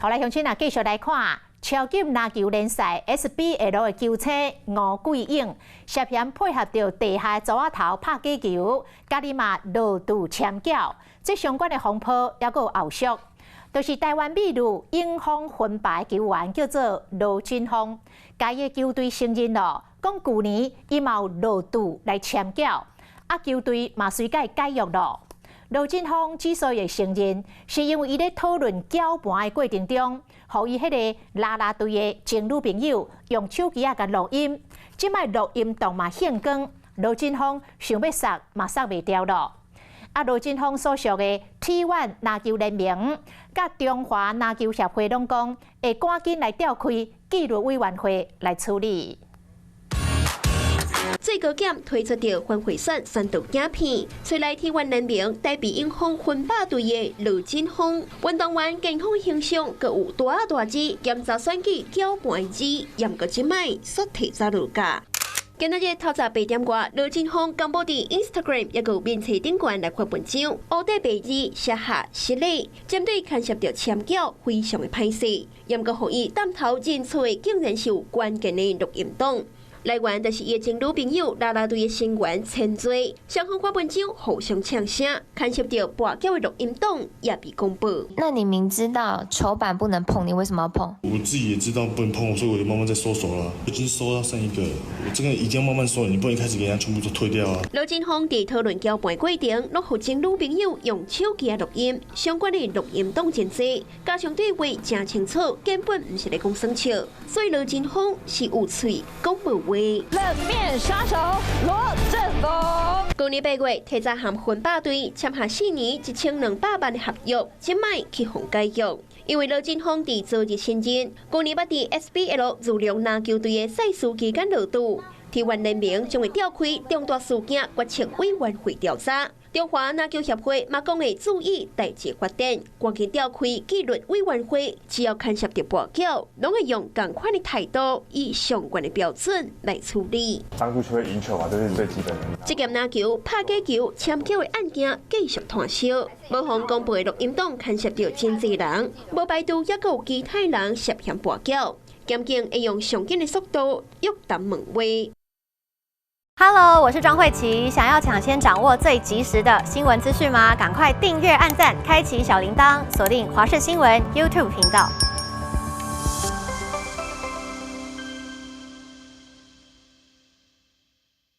好來，鄉親啊，繼續來看超級籃球聯賽 SBL 的球星吳季勇涉嫌配合著地下組仔頭拍假球，家己嘛落注簽繳，這相關的風波猶閣有後續，就是台灣秘魯永豐分白球員叫做羅振峰，共伊的球隊承認咯，講舊年伊嘛有落注來簽繳，啊球隊嘛隨共伊解約咯。羅振峰之所以會承認，是因為伊咧討論繳盤的過程中，予伊彼个啦啦隊的前女朋友用手機仔共錄音，這擺錄音檔嘛現光，羅振峰想欲殺嘛殺袂牢咯。啊，羅振峰所屬的 T1 籃球聯盟，佮中華籃球協會攏講，會趕緊來召開紀律委員會來處理。最高檢推出著反賄選宣導影片，揣來 T1 聯盟台北永豐分霸隊的羅振峰，運動員健康形象，閣有大大支檢查選舉攪盤子，毋過這擺煞提早落架。今仔日透早8點外，羅振峰公布佇 Instagram 抑閣面冊頂懸來發文章，烏底白字寫下失禮，針對牽涉著簽繳非常的歹勢，毋過予伊當頭認錯的竟然是有關鍵的錄音檔。來源就是伊的前女朋友啦啦隊的成員千多，雙方發文章互相嗆聲，牽涉著跋筊的錄音檔也被公布。那你明知道球板不能碰，你為什麼要碰？我自己也知道不能碰，所以我就慢慢在收手了。已經收到剩一個，我這個一定要慢慢收，你不能一開始給人家全部都退掉啊。羅振峰佇討論繳盤過程，攏予前女朋友用手機錄音，相關的錄音檔真濟，加上對話誠清楚，根本毋是咧講耍笑，所以羅振峰是有喙講無話。冷面殺手羅振峰。舊年8月，提早和分霸隊簽下4年1200萬的合約，這擺去予解約。因為羅振峰佇昨日承認，舊年捌佇 SBL 如龍籃球隊的賽事期間落賭，T1 聯盟將會召開重大事件決策委員會調查。中華籃球協會嘛講會注意代誌發展，趕緊召開紀律委員會，只要牽涉著跋筊，攏會用仝款的態度，以相關的標準來處理。當初就會贏球嘛，這是最基本的。職業籃球拍假球簽繳的案件繼續湠燒，無予公布的錄音檔牽涉著真濟人，無排除猶閣有其他人涉嫌跋筊，檢警會用上緊的速度約談問話。 Hello，我是莊慧琪。想要搶先掌握最及時的新聞資訊嗎？趕快訂閱、按讚、開啟小鈴鐺，鎖定華視新聞 YouTube 頻道。